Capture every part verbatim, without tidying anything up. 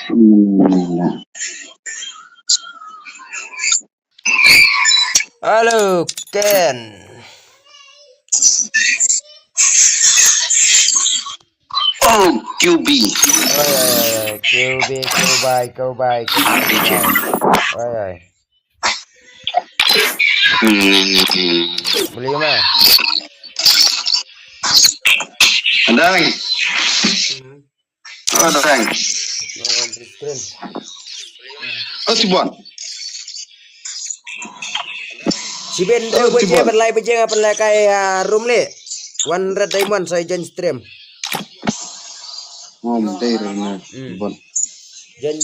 Hello, Ken. Oh, Q B. Oi, oi, oi, oi. Q B, Q B, Q B, Q B. R D J. Oi, oi. Boleh mah. Andang. Hmm. Oh, andang. Oh, on the screen. Oh, si Bon. Si Ben, oh, dua si baje, Bon. Ban lai baje nga pynlehkai, ah, room leh. One hundred diamond, sa ïa join stream. Oh, mynta ïa na. Hmm. Bon. Join.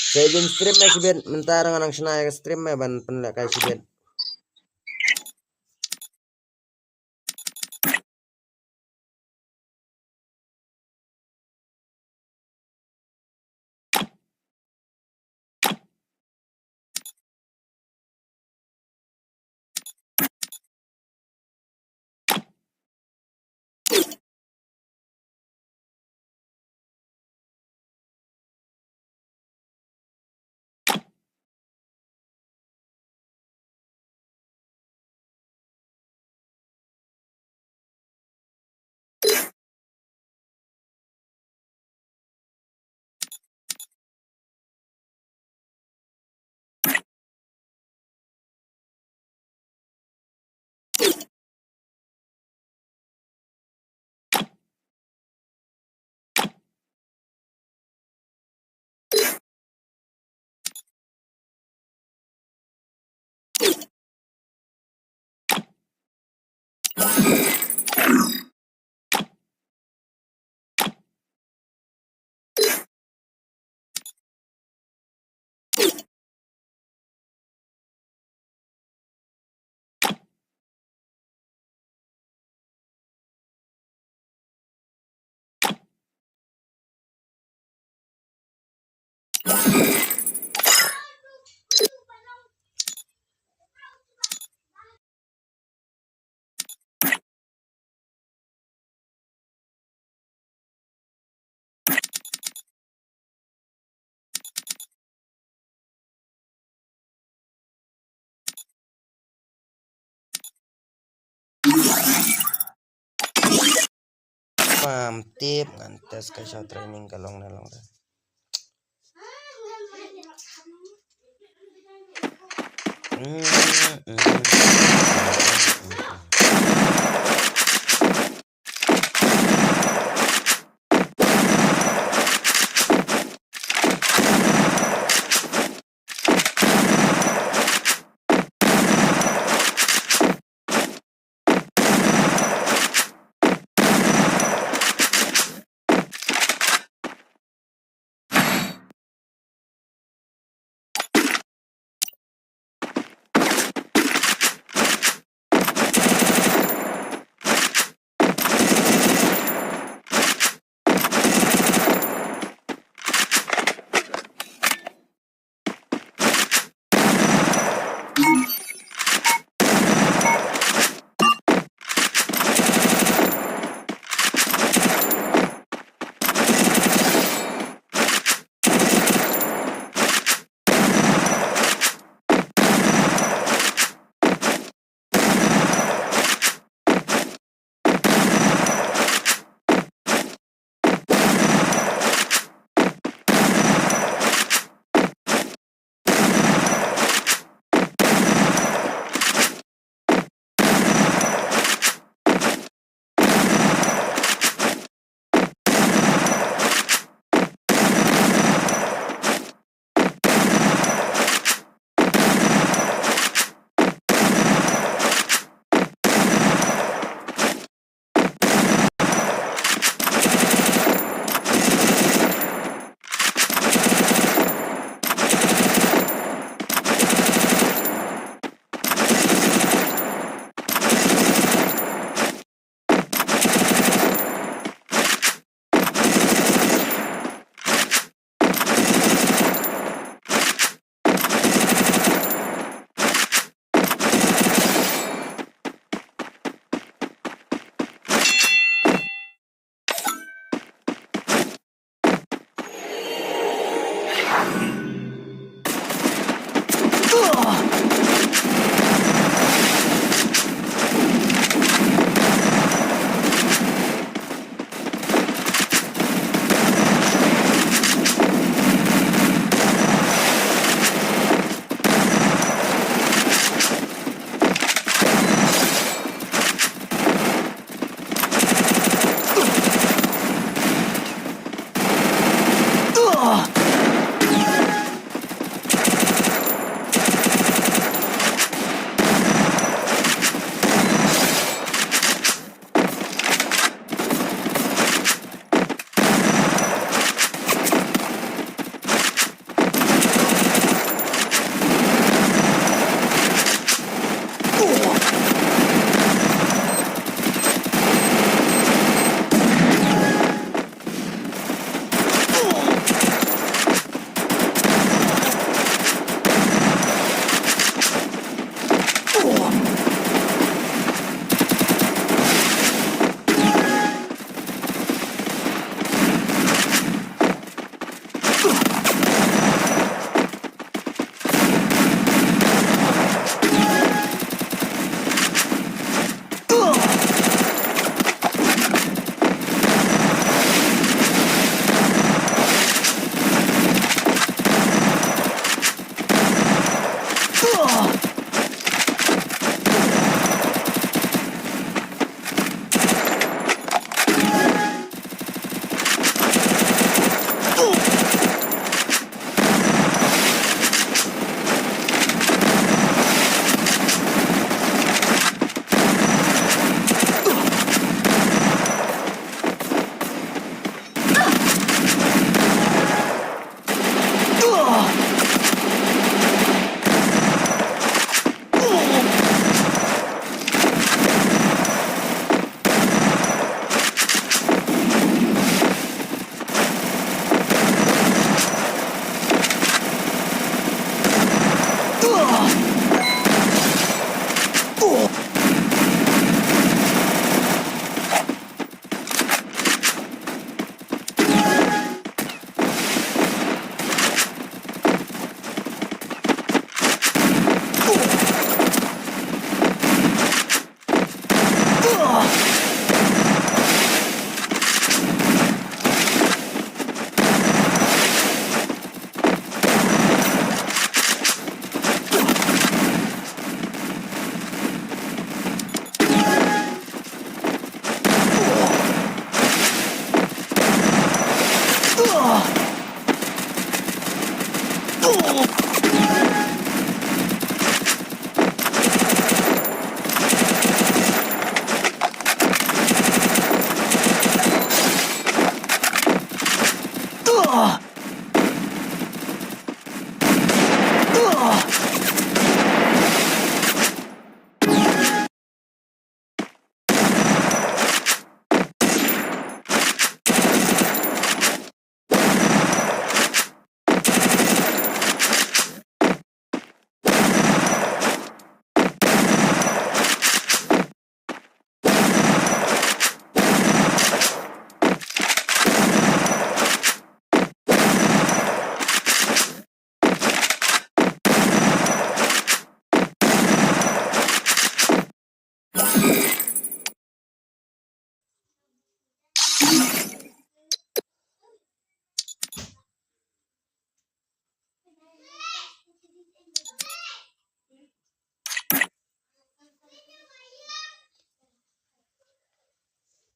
Sa ïa join stream me si Ben, mynta nga nang shna ïa ka stream me ban pynlehkai si Ben. Pam tip ngan test ka sha training ka long ne long da.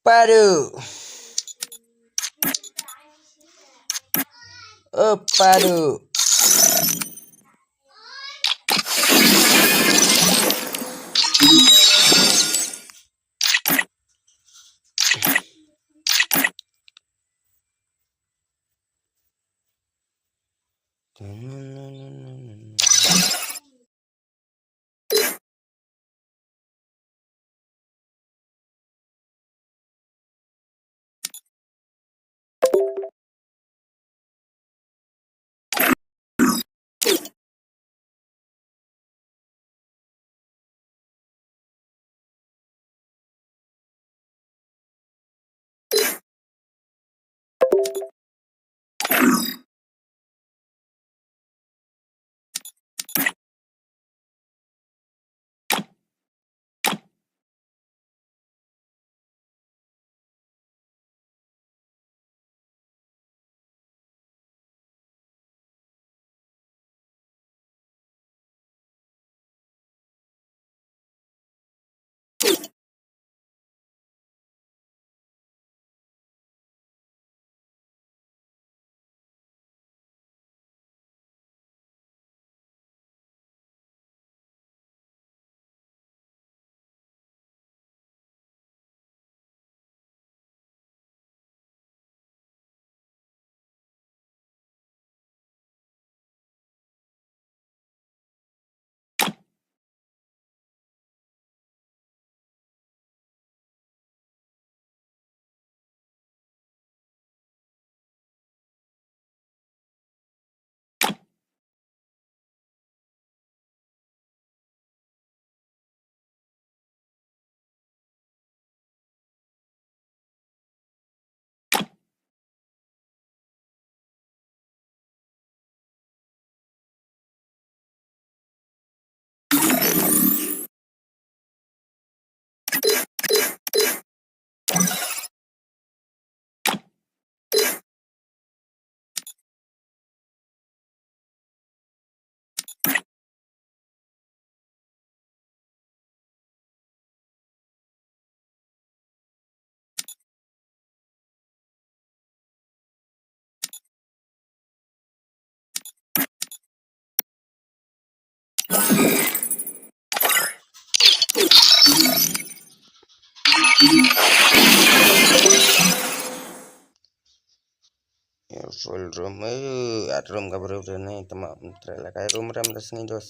Padu. Oh, padu. Full room, eh, at room ka bru ne, tama mtre la kai room ram da sngi dos.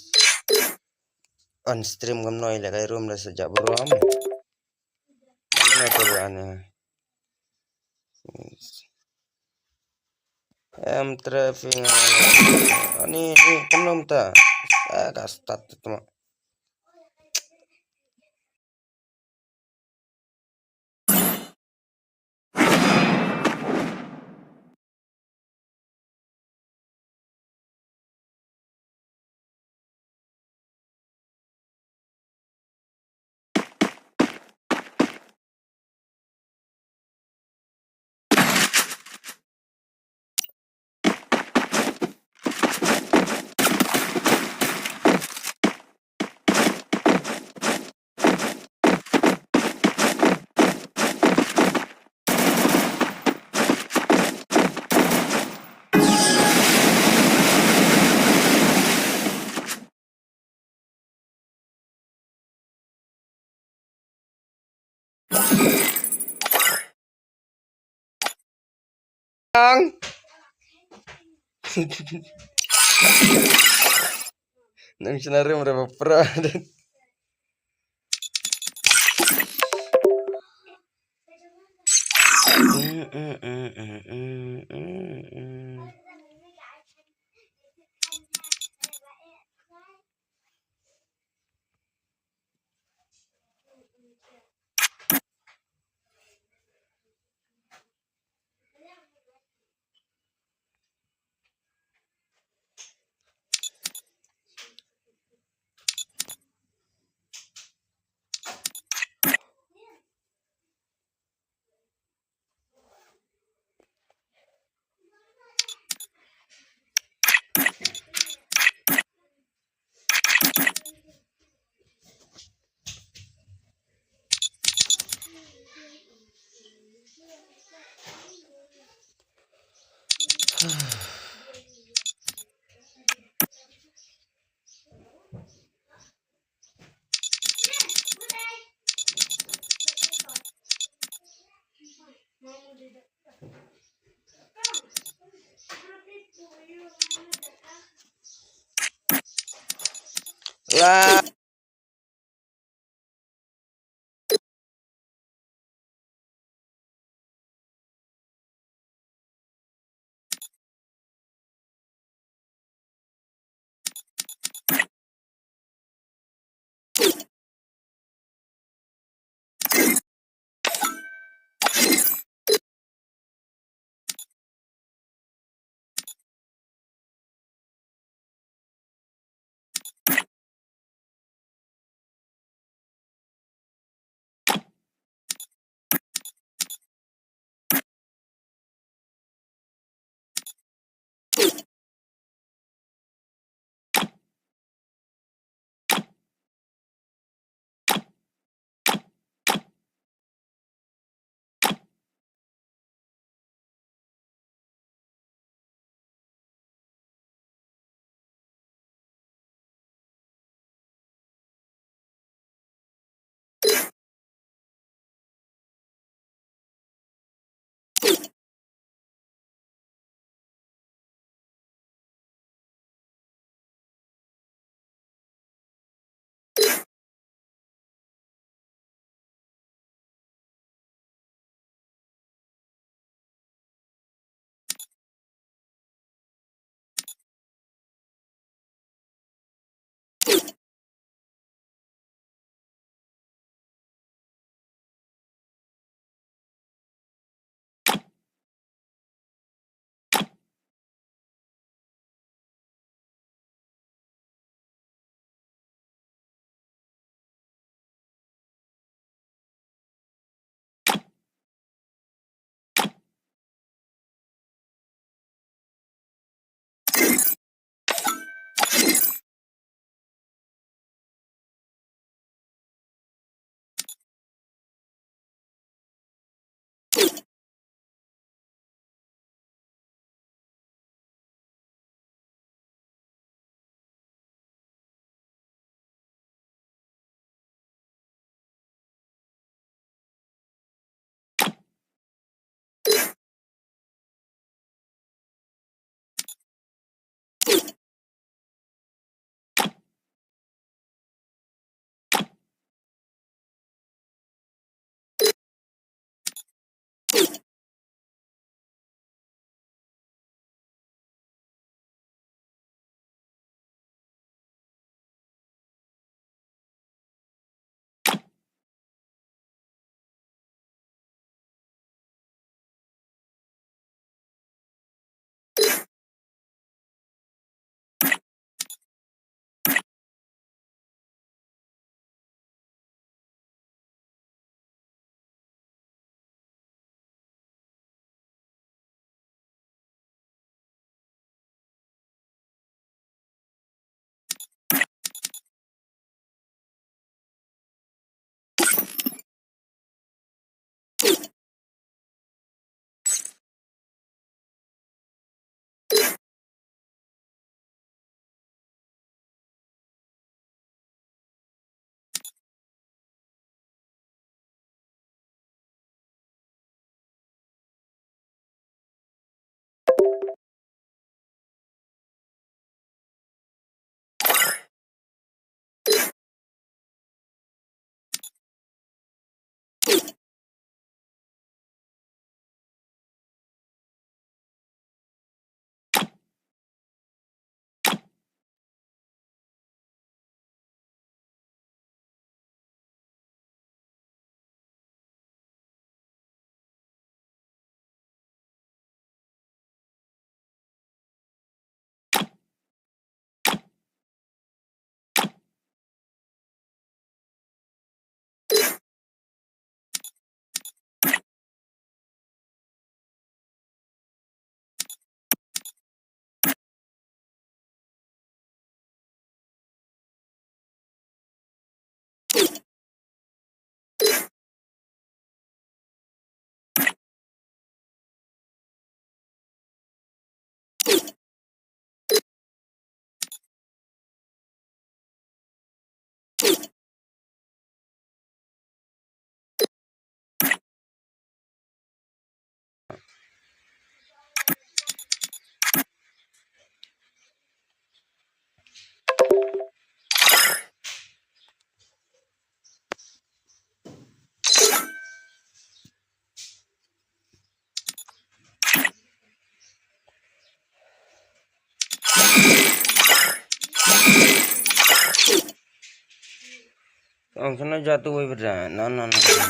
On stream kam noi la kai room da sejak bru am. Mana tu ane. Em traffic. Ani, ni kam nom ta. Ah, ka start tu tama. Nang. Nang sinarim re bapra. Lah. Ang kena jatuh wei beda. No, no, no, no.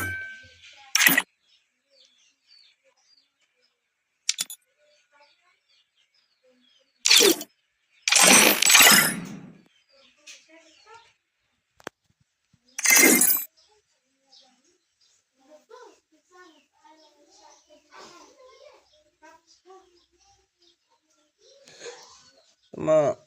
Ma.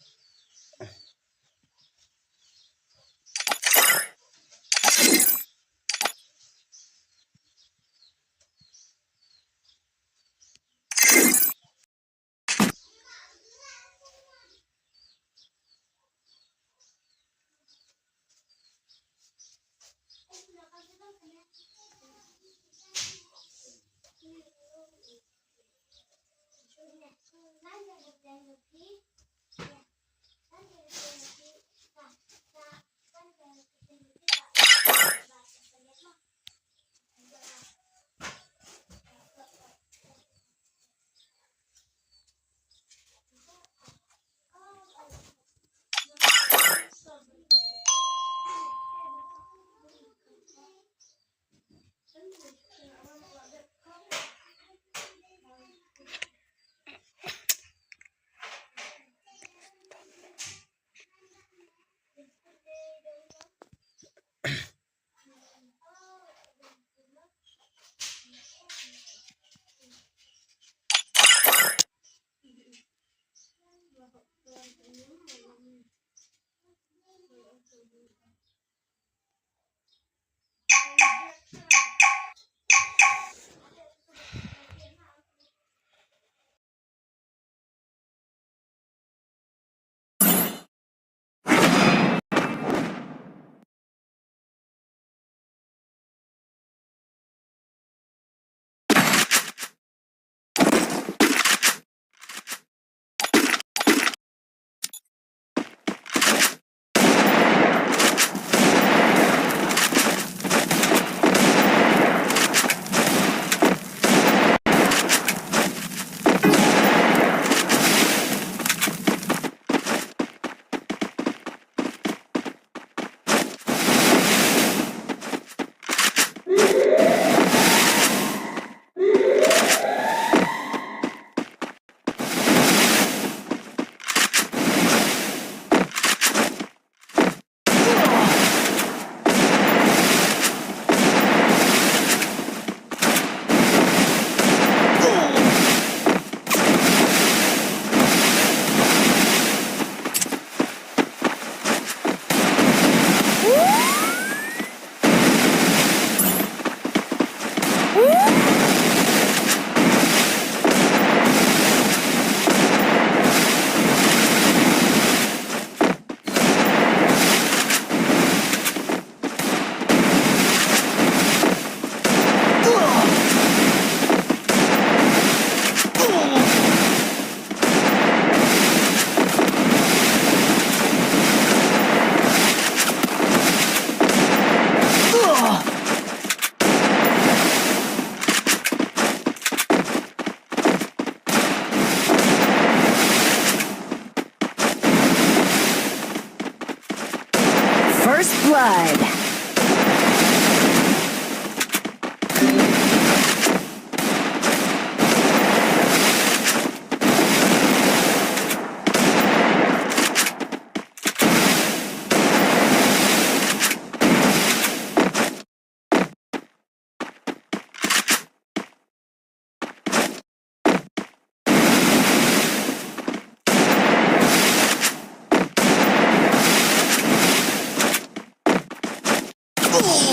First blood.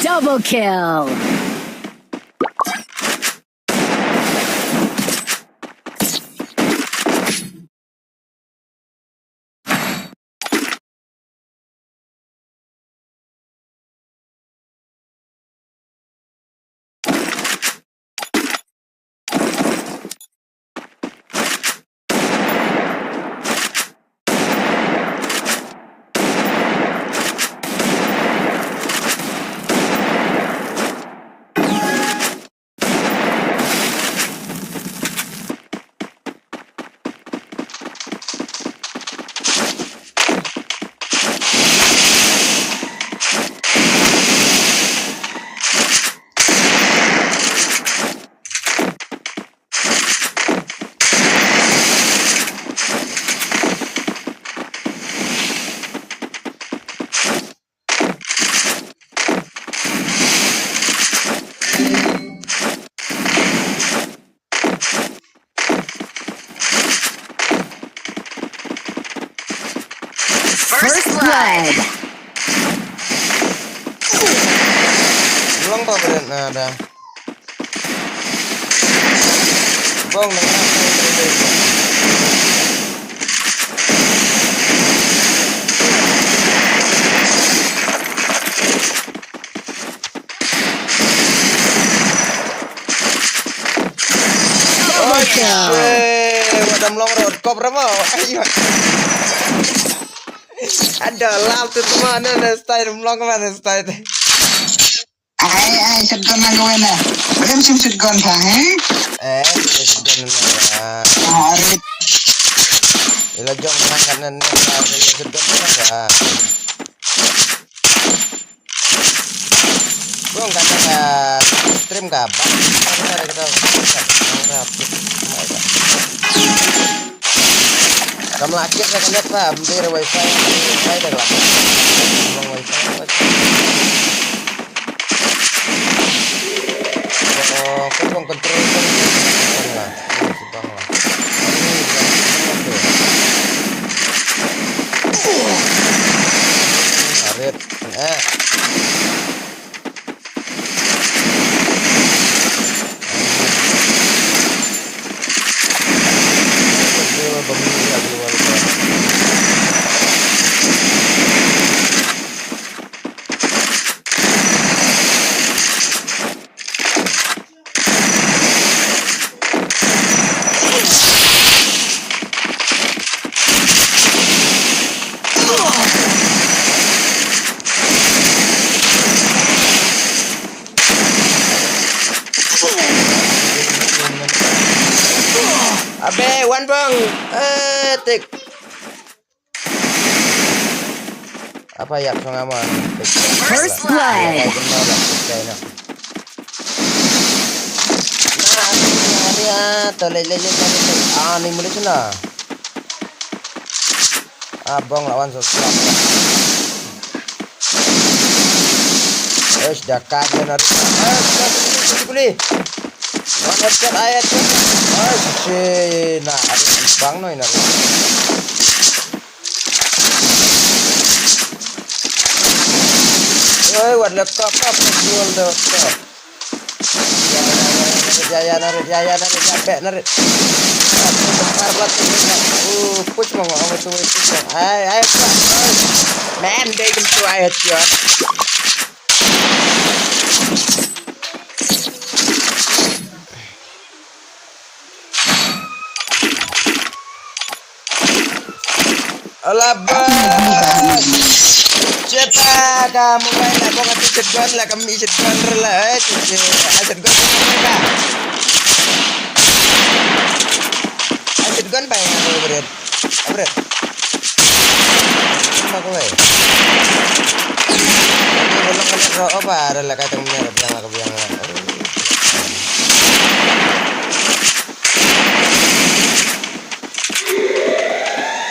Double kill. Long ba bret na da. Bong na. Oh my God. Eh, wadam long road kop ramo. Ayo. Ada lam tu semua na na style long mana style. Ai ai shotgun lang kawei na. Boleh musim shotgun pa he? Eh, shotgun na. Arit. Ila jong hangat na na shotgun na. Bong kata ka stream ka ba. Kata kata. Kam la kit la ka net pa, mbe re wifi, wifi da la. Long wifi. Oh, ko kong control ko. Bang la. Bang la. Arit. Eh. Abe, wan bang. Eh, tik. Apa yak song ama. First blood. Nah, to le le le le. Ah, ni muli suna. Ah, bong lawan so slap. Eish, dah kat dia narik. Eish, dah kuli, kuli, kuli. One headshot, I headshot. Eish, shit. Nah, ada bang no ini. Oi, what the fuck, fuck, fuck, fuck. Ya, ya, narit, ya, ya, narit, ya, bek, narit. Bar, bar, bar. Uh, push mo, mo, mo, tu, push mo. Ai, ai, ai. Man, they can try it, ya. Alaba. Cheta ka mobile la bong ati shotgun la kami shotgun la eh shotgun ka. Shotgun ba yang aku bret. Bret. Sama aku eh. Aku belum kena roh apa ada la kata punya biang aku biang.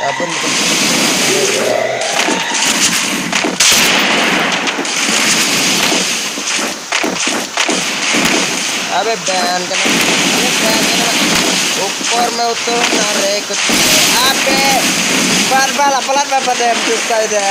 Abin. Abe ban kena. Abe ban kena. Upor me utu nare kut. Abe. Bar bala palat ba padem tu kai de.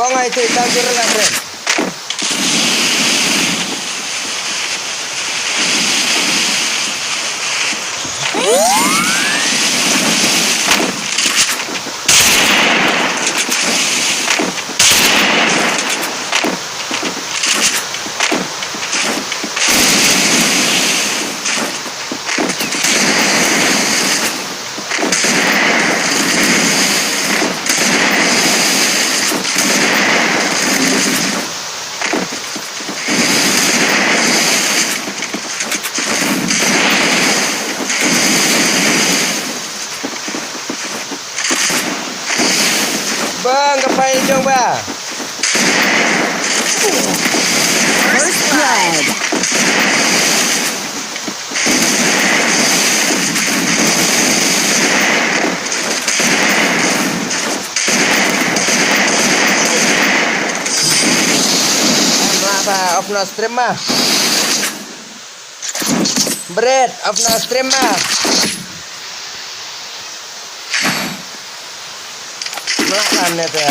Bang ai te tang jir la friend. Ah, off noh stream ma. Bret, off noh stream ma. Mlak kan ne te.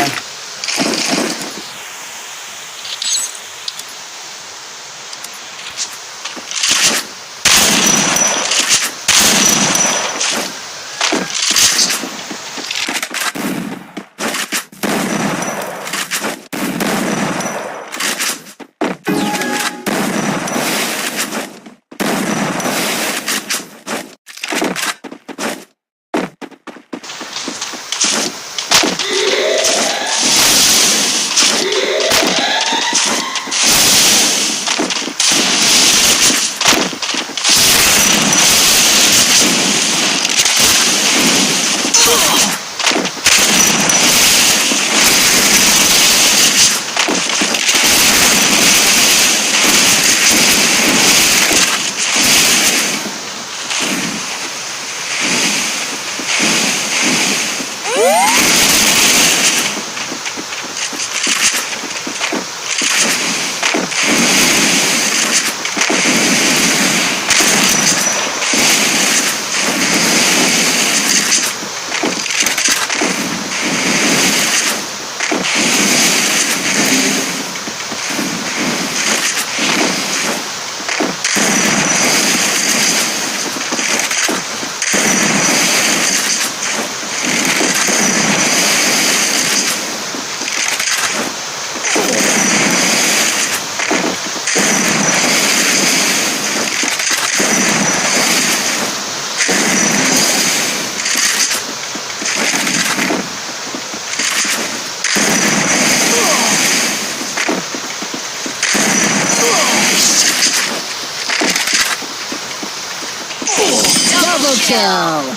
Double kill.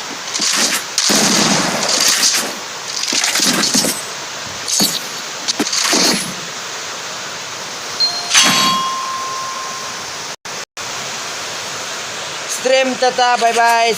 Stream, tata, bye bye.